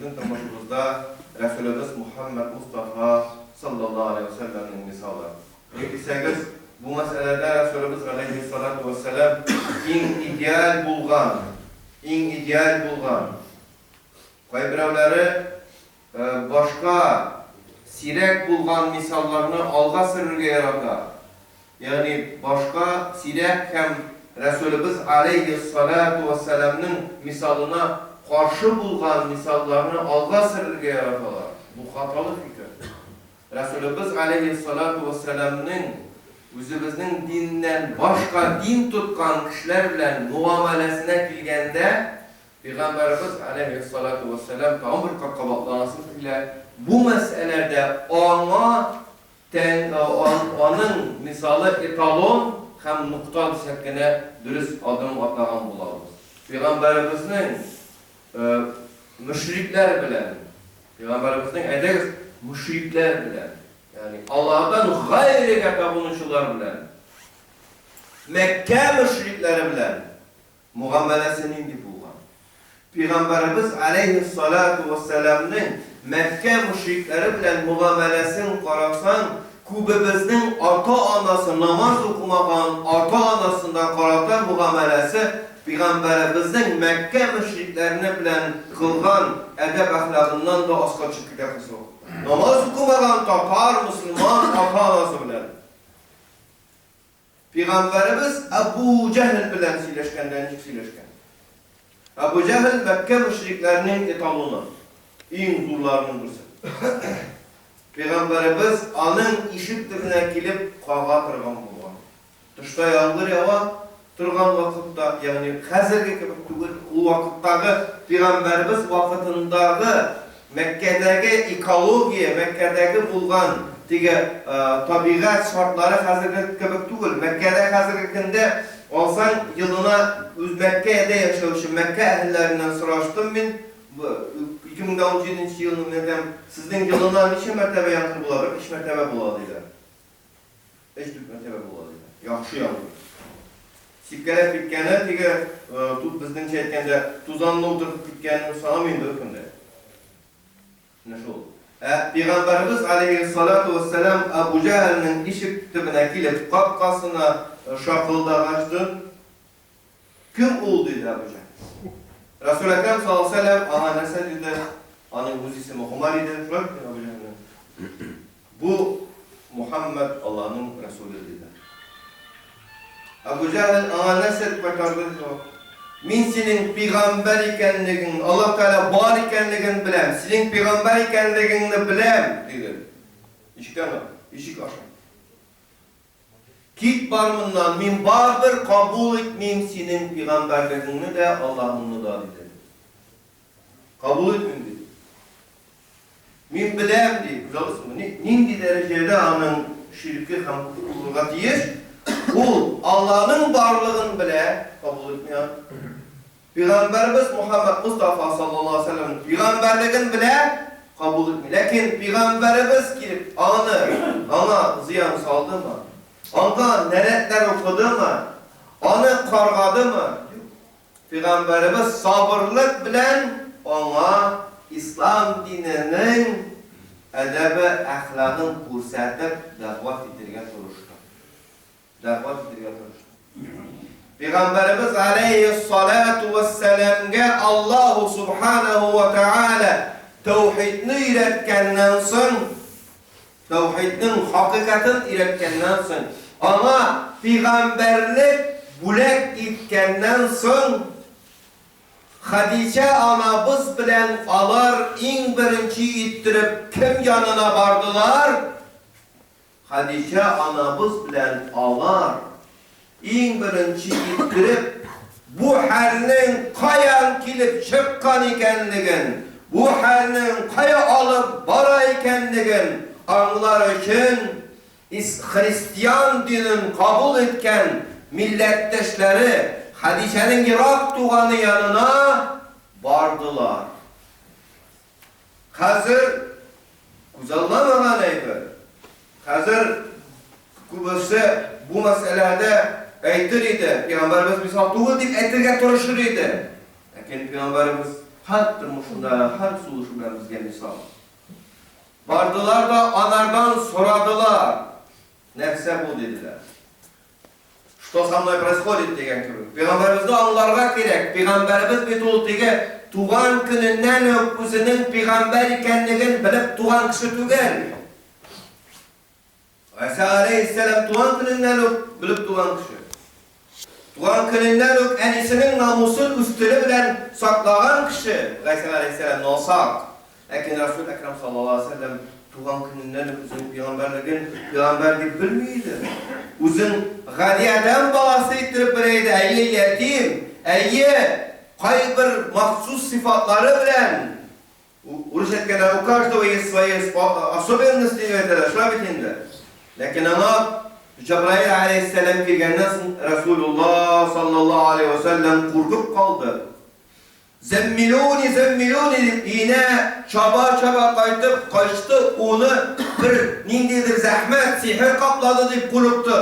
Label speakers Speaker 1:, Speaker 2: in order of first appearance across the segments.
Speaker 1: Үзебезнең тормышыбызда Рәсүлебез Мухәммәд Мостафа саллаллаһу алейһи вә сәлләмнең мисалы. Ник дисәгез, бу мәсьәләдә Рәсүлебез галәйһиссалату вәссәлам иң идеаль булган, иң идеаль булган. Кайберәүләре башка сирәк булган мисалларны алга сөрергә ярата. Ягъни башка сирәк һәм Рәсүлебез аләйһиссалату вәссәламнең мисалына каршы булган мисалларны алга сөрергә яраталар. Бу хаталы фикер. Рәсүлебез аләйһиссалату вәссәламнең үзебезнең диннән башка дин тоткан кешеләр белән мөгамәләсенә килгәндә, Пәйгамбәребез аләйһиссалату вәссәлам, тагын бер кат кабатланасым килә, бу мәсьәләдә аңа тәң, аның мисалы эталон һәм нокта дисәк кенә дөрес адым атлаган булабыз. Пәйгамбәребезнең мөшрикләр белән, Пәйгамбәребезнең, әйдәгез, мөшрикләр белән, ягъни Аллаһыдан гайрегә табынучылар белән, Мәккә мөшрикләре белән Мөгамәләсе нинди булган? Пигамбәребез аләйһиссалату вәссәламнең Мәккә мөшрикләре белән мөгамәләсен карасаң, күбебезнең ата-анасы намаз укымаган ата-анасына карата мөгамәләсе пигамбәребезнең Мәккә мөшрикләрне белән кылган әдәп-әхлагыннан да аска төшеп китә кайсы вакытта. Намаз укымаган татар, мөселман ата-анасы белән. Пигамбәребез Әбү Җәһел белән сөйләшкәндә ничек сөйләшкән? Әбү Җәһел Мәккә мөшрикләренең эталоны, иң зурларының берсе. Пигамбәребез аның ишек төбенә килеп кага торган булган. Тышта яңгыр ява торган вакытта, ягъни хәзерге кебек түгел, ул вакыттагы пигамбәребез вакытындагы Мәккәдәге экология, Мәккәдәге булган теге табигать шартлары хәзерге кебек түгел. Мәккәдә хәзерге көндә алсаң, елына үз Мәккәдә яшәүче Мәккә әһелләреннән сораштым мин, 2017 нче елны мин әйтәм, сезнең елына ничә мәртәбә яңгыр була? Бер өч мәртәбә була, диләр. Өч-дүрт мәртәбә була, диләр. Яхшы яңгыр. Сипкәләп киткәне, теге, тут безнеңчә әйткәндә, тузанны утыртып киткәнен санамыйм бер көндә. Менә шул. Ә пәйгамбәребез алейһиссалату вассалам Абу Җәһелнең ишек төбенә килеп, капкасына шакылдагачтын, Кем ул? диде Әбу Җәһел. Рәсүл Әкрәм саллаллаһу алейһи ва сәлләм аңа нәрсә диде? Аның үз исеме Гомәр иде, шулай бит Әбу Җәһелнең. Бу Мухаммәд Аллаһның рәсүле диде. Әбу Җәһел аңа нәрсә дип кайтарды җавап? Мин синең пигамбәр икәнлегең, Аллаһ Тәгалә бар икәнлеген беләм, синең пигамбәр икәнлегеңне беләм, диде. Ишектән, ишек аша. Кит бар моннан, мин барыбер кабул итмим синең пигамбәрлегеңне дә, Аллаһыңны да, диде. Кабул итмим, диде. Мин беләм, ди, күрәсезме, нинди дәрәҗәдә аның ширке һәм күфер булырга тиеш, ул Аллаһның барлыгын белә, кабул итми аны. Пигамбәребез Мухаммәд Мостафа саллаллаһу алейһи ва сәлләмнең пигамбәрлеген белә, кабул итми. Ләкин пигамбәребез килеп аны, аңа зыян салдымы? Аңа нәләтләр укыдымы? Аны каргадымы? Юк. Пигамбәребез сабырлык белән аңа ислам диненең әдәбе, әхлагын күрсәтеп дәгъват итергә тырышты. Дәгъват итергә тырышты. Пәйгамбәребез алейһиссалату вәссәламгә Аллаһу субханаһу ва тааля тәүхидне өйрәткәннән соң, тәүхиднең хакыйкатен өйрәткәннән соң, аңа пәйгамбәрлек бүләк иткәннән соң, Хәдичә анабыз белән алар иң беренче иттереп кем янына бардылар? Хәдичә анабыз белән алар, иң беренче иттереп, бу хәлнең каян килеп чыккан икәнлеген, бу хәлнең кая алып бара икәнлеген аңлар өчен, христиан динен кабул иткән милләттәшләре, Хәдичәнең ерак туганы янына бардылар. Хәзер күзалламаган әйбер. Хәзер күбесе бу мәсьәләдә әйтер иде, пәйгамбәребез мисал түгел дип әйтергә тырышыр иде. Ләкин пәйгамбәребез Һәр тормышында, һәр сулышы белән безгә мисал. Бардылар да анардан сорадылар. Нәрсә бу, диделәр. Что со мной происходит дигән кебек. Пәйгамбәребезне аңларга кирәк. Пәйгамбәребез бит ул теге туган көненнән үк үзенең пәйгамбәр икәнлеген белеп туган кеше түгел. Гайсә алейһиссәлам туган көненнән үк белеп туган кеше. Туган көненнән үк әнисенең намусын үз теле белән саклаган кеше Гайсә алейһиссәлам насак. Ләкин Расул Әкрам саллаллаһу алейһи ва сәлләм туган көненнән үк үзенең пәйгамбәрлеген пәйгамбәр дип белми иде. Үзен гади адәм баласы иттереп белә иде. Әйе, ятим, әйе, кайбер махсус сыйфатлары белән. Урысча әйткәндә, у каждого есть свои особенности дип әйтәләр, шулай бит инде. Ләкин аңа Җабраил алейһиссәлам килгәннән соң Расулуллаһ саллаллаһу алейһи ва сәлләм куркып калды. Зәммилүни, зәммилүни дип өенә чаба-чаба кайтып качты, уны бер ниндидер зәхмәт, сихер каплады дип курыкты.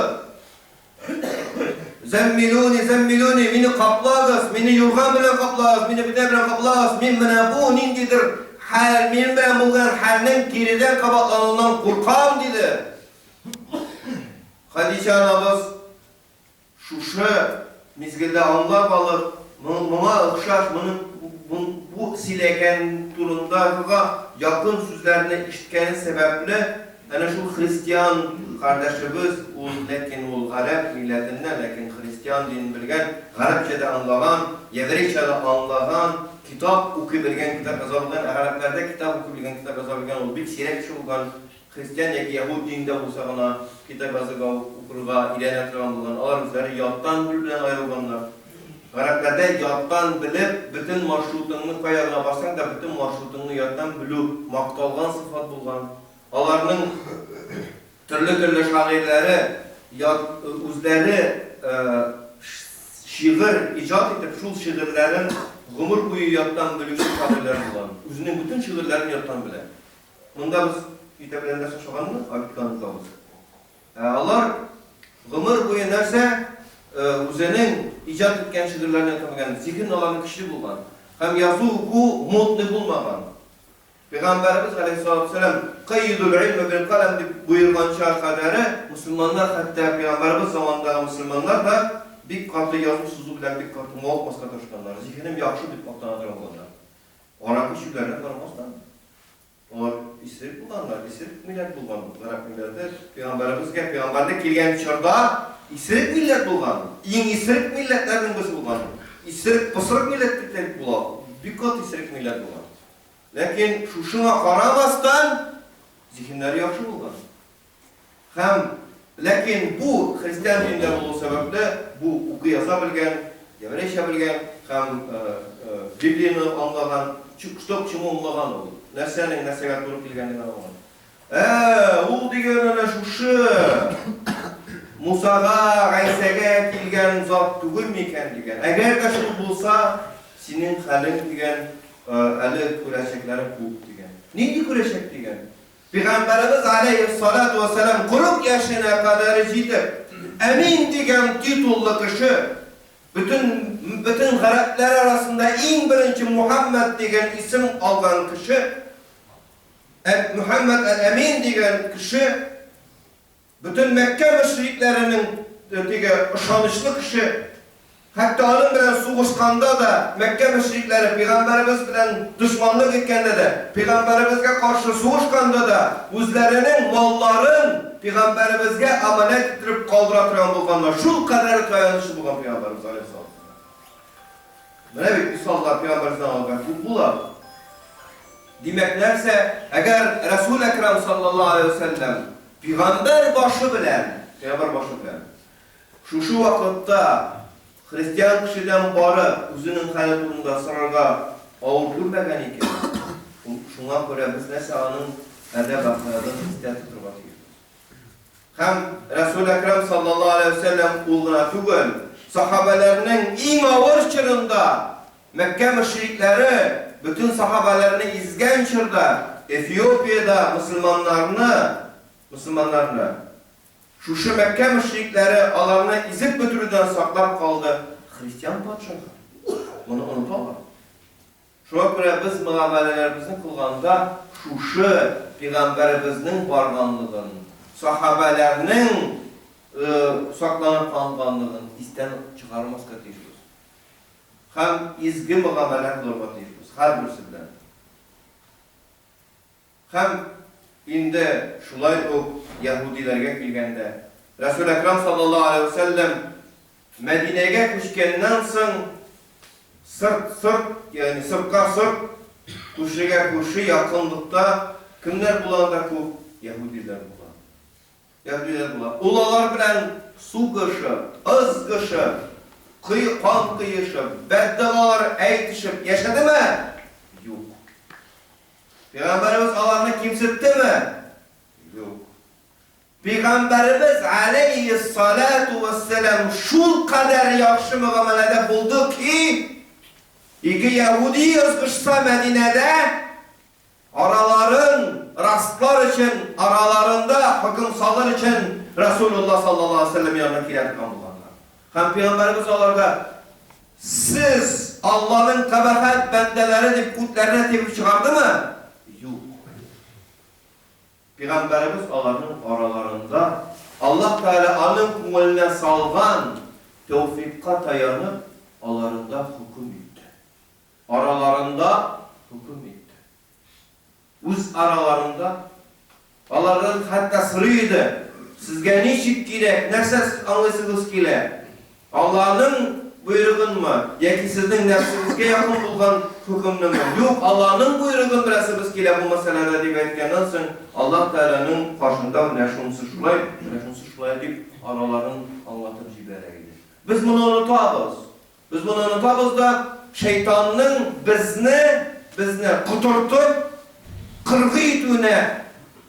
Speaker 1: Зәммилүни, зәммилүни, мине каплагыз, мине юрган белән каплагыз, мине бөтен белән каплагыз, мин менә бу ниндидер хәл, минем белән булган хәлнең киредән кабатлануыннан куркам, диде. Хәдичә анабыз шушы мизгелдә аңлап алып, моңа охшаш, моның бу сөйләгән турындагыга якын сүзләрне ишеткәне сәбәпле, Әнә шул христиан кардәшебез, ул ләкин ул гарәп милләтеннән, ләкин христиан динен белгән, гарәпчә дә аңлаган, еврейча да аңлаган, китап укый белгән, китап яза белгән, ә гарәпләрдә китап укый белгән, китап яза белгән ул бик сирәк кеше булган, христиан яки яһүд динендә булса гына китап язырга, укырга өйрәнә торган булган, алар үзләре яттан белү белән аерылганнар. Гарәпләрдә яттан белеп, бөтен маршрутыңны, кая гына барсаң да, бөтен маршрутыңны яттан белү макталган сыйфат булган. Аларның төрле-төрле шагыйрьләре ят, үзләре шигырь иҗат итеп, шул шигырьләрен гомер буе яттан белүче шагыйрьләр булган. Үзенең бөтен шигырьләрен яттан белә. Монда без иртә белән нәрсә ашаганны обедка онытабыз. Ә алар гомер буе нәрсә, үзенең иҗат иткән шигырьләрен яттан белгән. Зиһен аларның көчле булган. Һәм язу-уку модный булмаган. Пәйгамбәребез галәйһиссалату вәссәлам, Каййидул илме бил каләм дип боерганча кадәре мөселманнар, хәтта пәйгамбәребез заманындагы мөселманнар да бик каты язу-сызу белән бик каты мавыкмаска тырышканнар, зиһенем яхшы дип мактана торган булганнар. Аракы эчүләренә карамастан, алар исерек булганнар, исерек милләт булган, гарәп милләте пәйгамбәребезгә пәйгамбәрлек килгән чорда исерек милләт булган, иң исерек милләтләрнең берсе булган, исерек, пысырык милләт дип тә әйтеп була, бик каты исерек милләт булган. Ләкин шушыңа карамастан, зиһеннәре яхшы булган. Һәм ләкин бу христиан динендә булу сәбәпле, бу укый-яза белгән, еврейчә белгән һәм Библияне аңлаган, что к чему аңлаган ул, нәрсәнең нәрсәгә туры килгәнлеген аңлаган. Ә, ул дигән әнә шушы Мусага, Гайсәгә килгән зат түгел микән дигән. Әгәр дә шул булса, синең хәлең дигән, әле күрәчәкләре күп дигән. Нинди күрәчәк дигән? Пәйгамбәребез алейһиссалату вәссәлам 40 яшенә кадәр җитеп, Әмин дигән титуллы кеше, бөтен бөтен гарәпләр арасында иң беренче Мухаммад дигән исем алган кеше, Мухаммад әл-Әмин дигән кеше, Бөтен Мәккә мөшрикләренең теге ышанычлы кеше, хәтта аның белән сугышканда да, Мәккә мөшрикләре пәйгамбәребез белән дошманлык иткәндә дә, пәйгамбәребезгә каршы сугышканда да, үзләренең малларын пәйгамбәребезгә аманәт иттереп калдыра торган булганнар. Шул кадәр таянычлы булган пәйгамбәребез алейһиссалату вәссәлам. Менә бит мисаллар пәйгамбәребездән алган күп була. Димәк, нәрсә? Әгәр Рәсүл Әкрам саллаллаһу алейһи ва сәлләм пигамбәр башы белән, пигамбәр башы белән шушы вакытта христиан кешедән барып, үзенең хәле турында сорарга авыр күрмәгән икән, шуңа күрә без нәрсә аның әдәп-әхлагын истә тотырга тиешбез. Һәм Рәсүл Әкрам саллаллаһу алейһи ва сәлләм ул гына түгел, сахабәләрнең иң авыр чорында Мәккә мөшрикләре бөтен сахабәләрне изгән чорда Эфиопиядә мөселманнарны, мөселманнарны, шушы Мәккә мөшрикләре аларны изеп бетерүдән саклап калды христиан патшаһы. Моны оныталар. Шуңа күрә без мөгамәләләребезне кылганда шушы пигамбәребезнең барганлыгын, сахабәләрнең сакланып калынганлыгын истән чыгармаска тиешбез. Һәм изге мөгамәлә кылырга тиешбез һәрберсе белән. Һәм инде шулай ук яһүдиләргә килгәндә, Рәсүл Әкрам саллаллаһу алейһи вә сәлләм Мәдинәгә күчкәннән соң сырт-сырт, ягъни сыртка-сырт, күршегә-күрше якынлыкта кемнәр була анда күп? Яһүдиләр була. Яһүдиләр була. Ул алар белән сугышып, ызгышып, кый, кан коешып, бәддогалар әйтешеп яшәдеме? Юк. Пәйгамбәребез аларны кимсеттеме? Юк. Пәйгамбәребез галәйһиссалату вәссәлам шулкадәр яхшы мөгамәләдә булды ки, ике яһүди ызгышса Мәдинәдә, араларын растлар өчен, араларында хөкем салыр өчен Расулулла саллаллаһу алейһи ва сәлләм янына килә торган булганнар. Һәм Пәйгамбәребез аларга, Сез Алланың кабахәт бәндәләре дип күтләренә тибеп чыгардымы? Юк. Пәйгамбәребез аларның араларында Аллаһ Тәгалә аның күңеленә салган тәүфикка таянып, аларында хөкем итте. Араларында хөкем итте. Үз араларында. Алардан хәтта сорый иде, Сезгә ничек кирәк, нәрсә сез аңлыйсыгыз килә? Алланың боерыгынмы, яки сезнең нәфсегезгә якын булган хөкемнеме? Юк, Алланың боерыгын беләсебез килә бу мәсьәләдә, дип әйткәннән соң, Аллаһ Тәгаләнең каршында менә шунысы шулай, менә шунысы шулай дип араларын аңлатып җибәрә иде. Без моны онытабыз. Без моны онытабыз да, шәйтанның безне, безне котыртып, кыргый итүенә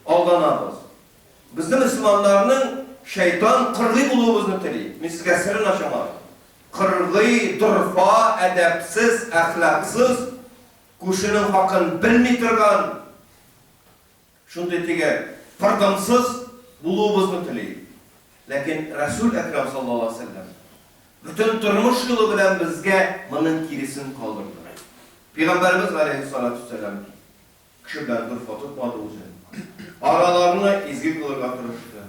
Speaker 1: алданабыз. Безне мөселманнарның шәйтан кыргый булуыбызны тели. Мин сезгә серен ачам аның. Кыргый, дорфа, әдәпсез, әхлаксыз, күршенең хакын белми торган, шундый теге пырдымсыз булуыбызны тели. Ләкин Рәсүл Әкрам саллаллаһу алейһи ва сәлләм бөтен тормыш юлы белән безгә моның киресен калдырды. Пәйгамбәребез галәйһиссалату вәссәлам кеше белән дорфа тотмады үзен. Араларны изге кылырга тырышты.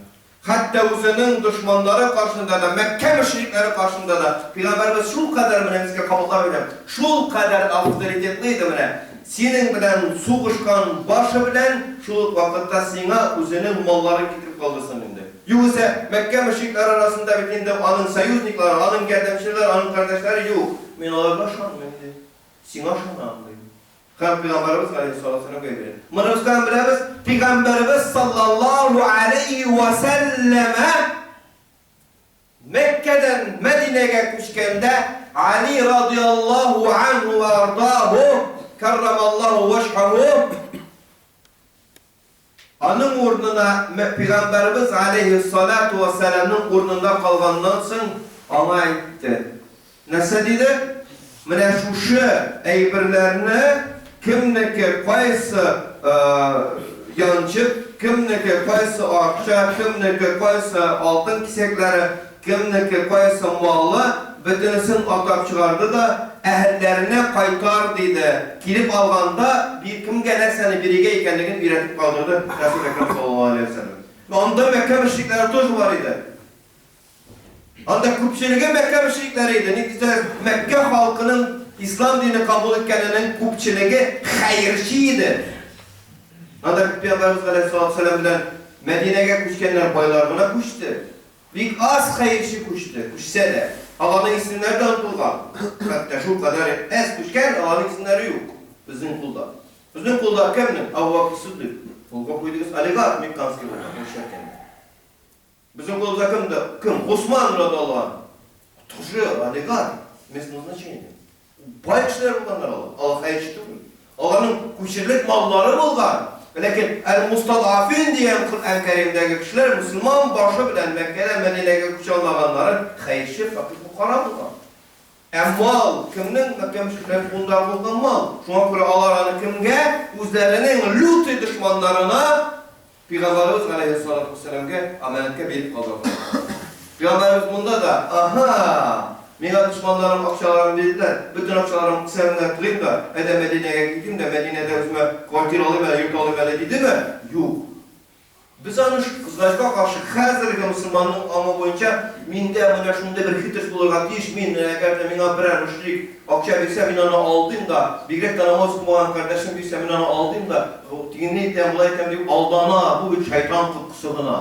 Speaker 1: Хәтта үзенең дошманнары каршында да, Мәккә мөшрикләре каршында да Пәйгамбәребез шулкадәр, менә мин сезгә кабатлап әйтәм, шулкадәр авторитетлы иде менә, синең белән сугышкан башы белән шул ук вакытта сиңа үзенең малларын китереп калдырсын инде. Югыйсә, Мәккә мөшрикләре арасында бит инде аның союзниклары, аның ярдәмчеләре, аның кардәшләре юк. Мин аларга ышанмыйм, ди. Сиңа ышанам, ди. Һәм Пәйгамбәребез галәйһиссалату вәссәламгә бирә. Моны без каян беләбез? Пәйгамбәребез саллаллаһу алейһи вә сәлләмә Мәккәдән Мәдинәгә күчкәндә Али радиаллаһу анһу вә ардаһу, каррамаллаһу вәҗһәһу, Аның урынына Пәйгамбәребез галәйһиссалату вәссәламның урынында калганнан соң аңа әйтте. Нәрсә диде? Менә шушы әйберләрне кемнеке кайсы янчык, кемнеке кайсы акча, кемнеке кайсы алтын кисәкләре, Кемнеке кайсы малы, бөтенесен атап чыгарды да, әһелләренә кайтар, диде. Килеп алганда, би, кемгә нәрсәне бирергә икәнлеген өйрәтеп калдырды Рәсүл Әкрәм саллаллаһу алейһи вә сәлләм. Анда Мәккә мөшрикләре тоже бар иде. Анда күпчелеге Мәккә мөшрикләре иде. Ник дисәгез, Мәккә халкының ислам дине кабул иткәненең күпчелеге хәерче иде. Анда бит Пәйгамбәребез галәйһиссалату вәссәлам белән Мәдинәгә күчкәннәр байлар гына күчте. Бик аз хәерче күчте, күчсә дә. Аларның исемнәре дә онытылган. Хәтта шулкадәр әз күчкән, аларның исемнәре юк безнең кулда. Безнең кулда кемнең? Абу Бакр Сиддыйк. Ул гафу итегез, олигарх мекканский булган, русча әйткәндә. Безнең кулыбызда кемдә? Кем? Госман радиаллаһу анһу. Тоже олигарх, местного значения. Бай кешеләр булганнар алар. Алар хәерче түгел. Аларның күчерлек маллары булган. Ләкин әл-мустадафин дигән Коръән Кәримдәге кешеләр мөселман башы белән Мәккәдән Мәдинәгә күчә алмаганнары хәерче, фәкыйрь, фукара булган. Ә мал кемнең? Мәккә мөшрикләре кулында булган мал. Шуңа күрә алар аны кемгә? Үзләренең лютый дошманнарына Пәйгамбәребез галәйһиссалату вәссәламгә амәнәткә биреп калдырдылар. Пәйгамбәребез монда да, Аһа! Миңа дошманнарым акчаларын бирделәр, бөтен акчаларым кесәмдә тыгыйм да, әйдә Мәдинәгә китим дә, Мәдинәдә үземә квартира алыйм әле, йорт алыйм әле, дидеме? Юк. Без аны, кызганычка каршы, хәзерге мөселманның аңы буенча, миндә менә шундый бер хитрость булырга тиеш, мин, әгәр дә миңа берәр мөшрик акча бирсә, мин аны алдыйм да, бигрәк тә намаз укымаган кардәшем бирсә, мин аны алдыйм да, тегене итәм, болай итәм дип алдана, бу бит шайтан коткысы гына.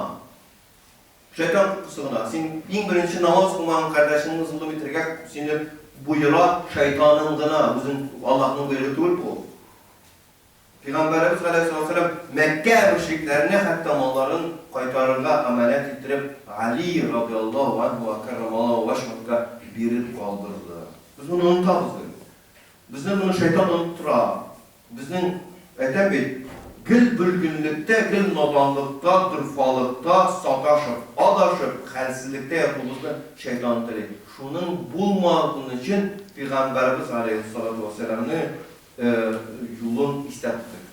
Speaker 1: Шайтан коткысы гына. Син иң беренче намаз укымаган кардәшеңне золым итәргә сине боера шайтаның гына, үзең Аллаһның боерыгы түгел бу. Пәйгамбәребез галәйһиссалату вәссәлам Мәккә мөшрикләренә хәтта малларын кайтарырга амәнәт иттереп Али радыяллаһу анһу вә кәррәмаллаһу вәҗһәһүгә биреп калдырды. Без моны онытабыз гел. Безне моны шайтан оныттыра. Безнең, әйтәм бит, гел бөлгенлектә, гел наданлыкта, дорфалыкта, саташып, адашып, хәлсезлектә ятуыбызны шайтан тели. Шуның булмавын өчен Пәйгамбәребез галәйһиссалату вәссәламнең юлын истә тотыйк.